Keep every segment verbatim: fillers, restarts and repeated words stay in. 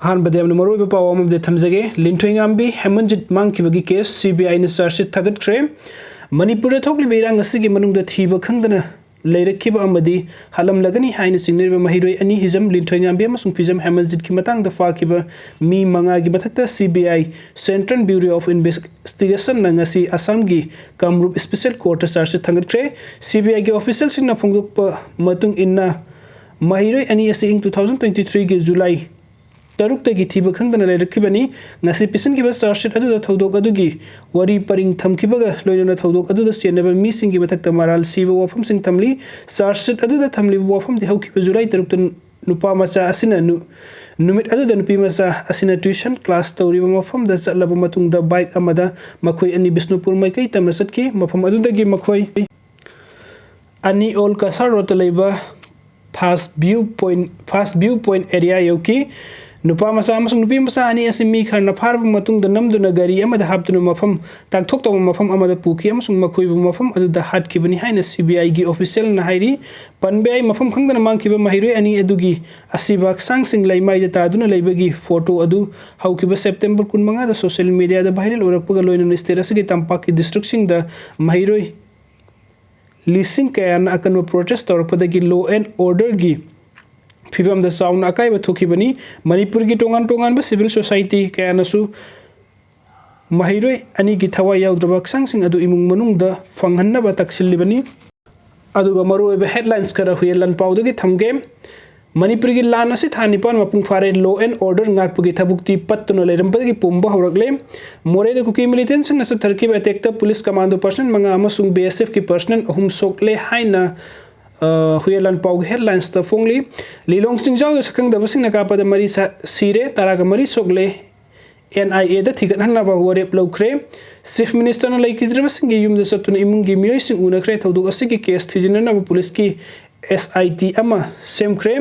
ꯑꯍꯥꯟꯕꯗ ꯌꯥꯝꯅ ꯃꯔꯨꯑꯣꯏꯕ ꯄꯥꯎ ꯑꯃꯗꯤ ꯊꯝꯖꯒꯦ꯫ ꯂꯤꯟꯊꯣꯏꯉꯥꯝꯕꯤ ꯍꯦꯃꯟꯖꯤꯠ ꯃꯥꯡꯈꯤꯕꯒꯤ ꯀꯦꯁ ꯁꯤ ꯕꯤ ꯑꯥꯏꯅ ꯆꯥꯔꯖ ꯁꯤꯠ ꯊꯥꯒꯠꯈ꯭ꯔꯦ꯫ ꯃꯅꯤꯄꯨꯔꯗ ꯊꯣꯛꯂꯤꯕ ꯏꯔꯥꯡ ꯑꯁꯤꯒꯤ ꯃꯅꯨꯡꯗ ꯊꯤꯕ ꯈꯪꯗꯅ ꯂꯩꯔꯛꯈꯤꯕ ꯑꯃꯗꯤ ꯍꯥꯠꯂꯝꯂꯒꯅꯤ ꯍꯥꯏꯅ ꯆꯤꯡꯅꯔꯤꯕ ꯃꯍꯩꯔꯣꯏ ꯑꯅꯤ, ꯍꯤꯖꯝ ꯂꯤꯟꯊꯣꯏꯉꯥꯝꯕꯤ ꯑꯃꯁꯨꯡ ꯐꯤꯖꯝ ꯍꯦꯃꯟꯖꯤꯠꯀꯤ ꯃꯇꯥꯡꯗ ꯐꯥꯈꯤꯕ ꯃꯤ ꯃꯉꯥꯒꯤ ꯃꯊꯛꯇ C B I, Central Bureau of Investigationꯅ ꯉꯁꯤ ꯑꯁꯥꯝꯒꯤ ꯀꯥꯃꯔꯨꯞ ꯁ꯭ꯄꯦꯁꯦꯜ ꯀꯣꯔꯠꯇ ꯆꯥꯔꯖ ꯁꯤꯠ ꯊꯥꯡꯒꯠꯈ꯭ꯔꯦ꯫ ꯁꯤ ꯕꯤ ꯑꯥꯏꯒꯤ ꯑꯣꯐꯤꯁꯤꯌꯦꯜꯁꯤꯡꯅ ꯐꯣꯡꯗꯣꯛꯄ ꯃꯇꯨꯡ ꯏꯟꯅ, ꯃꯍꯩꯔꯣꯏ ꯑꯅꯤ ꯑꯁꯤ ꯏꯪ two thousand twenty threeꯒꯤ ꯖꯨꯂꯥꯏ ꯇꯔꯨꯛꯇꯒꯤ ꯊꯤꯕ ꯈꯪꯗꯅ ꯂꯩꯔꯛꯈꯤꯕꯅꯤ꯫ ꯉꯁꯤ ꯄꯤꯁꯤꯟꯈꯤꯕ ꯆꯥꯔꯖ ꯁꯤꯠ ꯑꯗꯨꯗ ꯊꯧꯗꯣꯛ ꯑꯗꯨꯒꯤ ꯋꯥꯔꯤ ꯄꯔꯤꯡ ꯊꯝꯈꯤꯕꯒ ꯂꯣꯏꯅꯅ ꯊꯧꯗꯣꯛ ꯑꯗꯨꯗ ꯆꯦꯟꯅꯕ ꯃꯤꯁꯤꯡꯒꯤ ꯃꯊꯛꯇ ꯃꯔꯥꯜ ꯁꯤꯕ ꯋꯥꯐꯝꯁꯤꯡ ꯊꯝꯂꯤ꯫ ꯆꯥꯔꯖ ꯁꯤꯠ ꯑꯗꯨꯗ ꯊꯝꯂꯤꯕ ꯋꯥꯐꯝꯗꯤ ꯍꯧꯈꯤꯕ ꯖꯨꯂꯥꯏ ꯇꯔꯨꯛꯇ ꯅꯨꯄꯥ ꯃꯆꯥ ꯑꯁꯤꯅ ꯅꯨ-, ꯅꯨꯃꯤꯠ ꯑꯗꯨꯗ ꯅꯨꯄꯤ ꯃꯆꯥ ꯑꯁꯤꯅ tuition class ꯇꯧꯔꯤꯕ ꯃꯐꯝꯗ ꯆꯠꯂꯕ ꯃꯇꯨꯡꯗ bike ꯑꯃꯗ ꯃꯈꯣꯏ ꯑꯅꯤ ꯕꯤꯁꯅꯨꯄꯨꯔ ꯃꯥꯏꯀꯩ ꯇꯝꯅ ꯆꯠꯈꯤ꯫ ꯃꯐꯝ ꯑꯗꯨꯗꯒꯤ ꯃꯈꯣꯏ ꯑꯅꯤ Old Kasar Roadꯇ ꯂꯩꯕ First View Point, First View Point area ꯌꯧꯈꯤ꯫ ꯅꯨꯄꯥ ꯃꯆꯥ ꯑꯃꯁꯨꯡ ꯅꯨꯄꯤ ꯃꯆꯥ ꯑꯅꯤ ꯑꯁꯤ ꯃꯤ ꯈꯔꯅ ꯐꯥꯔꯕ ꯃꯇꯨꯡꯗ ꯅꯝꯗꯨꯅ ꯒꯥꯔꯤ ꯑꯃꯗ ꯍꯥꯞꯇꯨꯅ ꯃꯐꯝ ꯇꯥꯛꯊꯣꯛꯇꯕ ꯃꯐꯝ ꯑꯃꯗ ꯄꯨꯈꯤ ꯑꯃꯁꯨꯡ ꯃꯈꯣꯏꯕꯨ ꯃꯐꯝ ꯑꯗꯨꯗ ꯍꯥꯠꯈꯤꯕꯅꯤ ꯍꯥꯏꯅ ꯁꯤ ꯕꯤ ꯑꯥꯏꯒꯤ ꯑꯣꯐꯤꯁꯤꯌꯦꯜꯅ ꯍꯥꯏꯔꯤ꯫ ꯄꯟꯕ ꯌꯥꯏ, ꯃꯐꯝ ꯈꯪꯗꯅ ꯃꯥꯡꯈꯤꯕ ꯃꯍꯩꯔꯣꯏ ꯑꯅꯤ ꯑꯗꯨꯒꯤ ꯑꯁꯤꯕ ꯍꯛꯆꯥꯡꯁꯤꯡ ꯂꯩꯃꯥꯏꯗ ꯇꯥꯗꯨꯅ ꯂꯩꯕꯒꯤ ꯐꯣꯇꯣ ꯑꯗꯨ ꯍꯧꯈꯤꯕ ꯁꯦꯞꯇꯦꯝꯕꯔ ꯀꯨꯟꯃꯉꯥꯗ social mediaꯗ viral ꯑꯣꯏꯔꯛꯄꯒ ꯂꯣꯏꯅꯅ state ꯑꯁꯤꯒꯤ ꯇꯝꯄꯥꯛꯀꯤ districtꯁꯤꯡꯗ ꯃꯍꯩꯔꯣꯏ ꯂꯤꯁꯤꯡ ꯀꯌꯥꯅ ꯑꯀꯟꯕ protest ꯇꯧꯔꯛꯄꯗꯒꯤ law and orderꯒꯤ ꯐꯤꯕꯝꯗ ꯆꯥꯎꯅ ꯑꯀꯥꯏꯕ ꯊꯣꯛꯈꯤꯕꯅꯤ꯫ ꯃꯅꯤꯄꯨꯔꯒꯤ ꯇꯣꯉꯥꯟ ꯇꯣꯉꯥꯟꯕ civil society ꯀꯌꯥꯅꯁꯨ ꯃꯍꯩꯔꯣꯏ ꯑꯅꯤꯒꯤ ꯊꯋꯥꯏ ꯌꯥꯎꯗ꯭ꯔꯕ ꯍꯛꯆꯥꯡꯁꯤꯡ ꯑꯗꯨ ꯏꯃꯨꯡ ꯃꯅꯨꯡꯗ ꯐꯪꯍꯟꯅꯕ ꯇꯛꯁꯤꯜꯂꯤꯕꯅꯤ꯫ ꯑꯗꯨꯒ ꯃꯔꯨꯑꯣꯏꯕ headlines ꯈꯔ ꯍꯨꯏꯌꯦꯟ ꯂꯥꯟꯄꯥꯎꯗꯒꯤ ꯊꯝꯒꯦ꯫ ꯃꯅꯤꯄꯨꯔꯒꯤ ꯂꯥꯟ ꯑꯁꯤ ꯊꯥ ꯅꯤꯄꯥꯟ ꯃꯄꯨꯡ ꯐꯥꯔꯦ, law and order ꯉꯥꯛꯄꯒꯤ ꯊꯕꯛꯇꯤ ꯄꯠꯇꯨꯅ ꯂꯩꯔꯝꯕꯗꯒꯤ ꯄꯨꯝꯕ ꯍꯧꯔꯛꯂꯦ꯫ ꯃꯣꯔꯦꯗ ꯀꯨꯀꯤ militantꯁꯤꯡꯅ ꯆꯠꯊꯔꯛꯈꯤꯕ attackꯇ police commando personnel ꯃꯉꯥ ꯑꯃꯁꯨꯡ B S Fꯀꯤ personnel ꯑꯍꯨꯝ ꯁꯣꯛꯂꯦ ꯍꯥꯏꯅ, ꯑ, ꯍꯨꯏꯌꯦꯟ ꯂꯥꯟꯄꯥꯎꯒꯤ headlinesꯇ ꯐꯣꯡꯂꯤ꯫ ꯂꯤꯂꯣꯡ ꯆꯤꯡꯖꯥꯎꯗ ꯁꯛꯈꯪꯗꯕꯁꯤꯡꯅ ꯀꯥꯞꯄꯗ ꯃꯔꯤ ꯁꯥ-, ꯁꯤꯔꯦ, ꯇꯔꯥꯒ ꯃꯔꯤ ꯁꯣꯛꯂꯦ꯫ N I Aꯗ ꯊꯤꯒꯠꯍꯟꯅꯕ ꯋꯥꯔꯦꯞ ꯂꯧꯈ꯭ꯔꯦ꯫ Chief Ministerꯅ ꯂꯩꯈꯤꯗ꯭ꯔꯕꯁꯤꯡꯒꯤ ꯌꯨꯝꯗ ꯆꯠꯇꯨꯅ ꯏꯃꯨꯡꯒꯤ ꯃꯤꯑꯣꯏꯁꯤꯡ ꯎꯅꯈ꯭ꯔꯦ꯫ ꯊꯧꯗꯣꯛ ꯑꯁꯤꯒꯤ case ꯊꯤꯖꯤꯟꯅꯅꯕ policeꯀꯤ S I T ꯑꯃ ꯁꯦꯝꯈ꯭ꯔꯦ꯫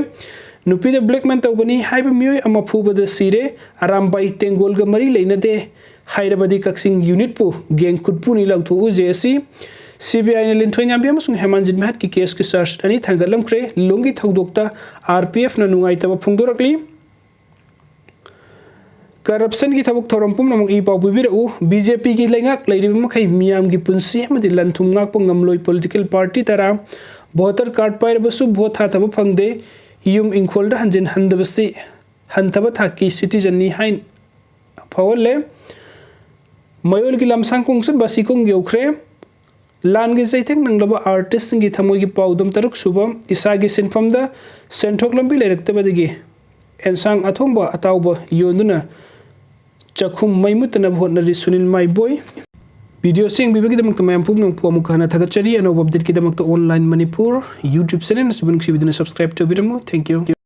ꯅꯨꯄꯤꯗ blackmail ꯇꯧꯒꯅꯤ ꯍꯥꯏꯕ ꯃꯤꯑꯣꯏ ꯑꯃ ꯐꯨꯕꯗ ꯁꯤꯔꯦ꯫ ꯑꯔꯥꯝꯕꯥꯏ ꯇꯦꯡꯒꯣꯜꯒ ꯃꯔꯤ ꯂꯩꯅꯗꯦ ꯍꯥꯏꯔꯕꯗꯤ ꯀꯛꯆꯤꯡ unitꯄꯨ gang ꯈꯨꯠꯄꯨꯅꯤ ꯂꯥꯎꯊꯣꯛꯎ J A C꯫ C B Iꯅ ꯂꯤꯟꯊꯣꯏꯉꯥꯝꯕꯤ ꯑꯃꯁꯨꯡ ꯍꯦꯃꯥꯟꯖꯤꯠ ꯃꯍꯠꯀꯤ caseꯀꯤ charge ꯑꯅꯤ ꯊꯥꯡꯒꯠꯂꯝꯈ꯭ꯔꯦ꯫ ꯂꯤꯂꯣꯡꯒꯤ ꯊꯧꯗꯣꯛꯇ R P Fꯅ ꯅꯨꯡꯉꯥꯏꯇꯕ ꯐꯣꯡꯗꯣꯔꯛꯂꯤ꯫ ꯀꯔꯞꯁꯟꯒꯤ ꯊꯕꯛ ꯊꯧꯔꯝ ꯄꯨꯝꯅꯃꯛ ꯏ ꯄꯥꯎ ꯄꯤꯕꯤꯔꯛꯎ꯫ ꯕꯤ ꯖꯦ ꯄꯤꯒꯤ ꯂꯩꯉꯥꯛ ꯂꯩꯔꯤꯕ ꯃꯈꯩ ꯃꯤꯌꯥꯝꯒꯤ ꯄꯨꯟꯁꯤ ꯑꯃꯗꯤ ꯂꯟ ꯊꯨꯝ ꯉꯥꯛꯄ ꯉꯝꯂꯣꯏ꯫ ꯄꯣꯂꯤꯇꯤꯀꯦꯜ ꯄꯥꯔꯇꯤ ꯇꯔꯥ ꯚꯣꯇꯔ ꯀꯥꯔꯗ ꯄꯥꯏꯔꯕꯁꯨ ꯚꯣꯠ ꯊꯥꯊꯕ ꯐꯪꯗꯦ꯫ ꯌꯨꯝ ꯏꯪꯈꯣꯜꯗ ꯍꯟꯖꯤꯟ ꯍꯟꯗꯕꯁꯤ ꯍꯟꯊꯕ ꯊꯥꯛꯀꯤ ꯁꯤꯇꯤꯖꯟꯅꯤ ꯍꯥꯏꯅ ꯐꯥꯎꯍꯜꯂꯦ꯫ ꯃꯌꯣꯜꯒꯤ ꯂꯝꯁꯥꯡ ꯈꯣꯡꯆꯠ ꯕꯥꯁꯤꯈꯣꯡ ꯌꯧꯈ꯭ꯔꯦ꯫ ꯂꯥꯟꯒꯤ ꯆꯩꯊꯦꯡ ꯅꯪꯂꯕ ꯑꯥꯔꯇꯤꯁꯁꯤꯡꯒꯤ ꯊꯃꯣꯏꯒꯤ ꯄꯥꯎꯗꯝ꯫ ꯇꯔꯨꯛ ꯁꯨꯕ, ꯏꯁꯥꯒꯤ ꯁꯤꯟꯐꯝꯗ ꯁꯦꯟꯊꯣꯛ ꯂꯝꯕꯤ ꯂꯩꯔꯛꯇꯕꯗꯒꯤ ꯑꯦꯟꯁꯥꯡ ꯑꯊꯣꯡꯕ ꯑꯇꯥꯎꯕ ꯌꯣꯟꯗꯨꯅ ꯆꯥꯛꯈꯨꯝ ꯃꯩ ꯃꯨꯠꯇꯅꯕ ꯍꯣꯠꯅꯔꯤ ꯁꯨꯅꯤꯜ ꯃꯥꯏꯕꯣꯏ꯫ ꯚꯤꯗꯤꯑꯣꯁꯤ ꯌꯦꯡꯕꯤꯕꯒꯤꯗꯃꯛꯇ ꯃꯌꯥꯝ ꯄꯨꯝꯅꯃꯛꯄꯨ ꯑꯃꯨꯛ ꯍꯟꯅ ꯊꯥꯒꯠꯆꯔꯤ꯫ ꯑꯅꯧꯕ ꯑꯞꯗꯦꯠꯀꯤꯗꯃꯛꯇ ꯑꯣꯟꯂꯥꯏꯟ ꯃꯅꯤꯄꯨꯔ ꯌꯨꯇ꯭ꯌꯨꯕ ꯆꯦꯅꯦꯜ ꯑꯁꯤꯕꯨ ꯅꯨꯡꯁꯤꯕꯤꯗꯨꯅ ꯁꯕꯁꯀ꯭ꯔꯥꯏꯕ ꯇꯧꯕꯤꯔꯝꯃꯨ꯫ Thank you꯫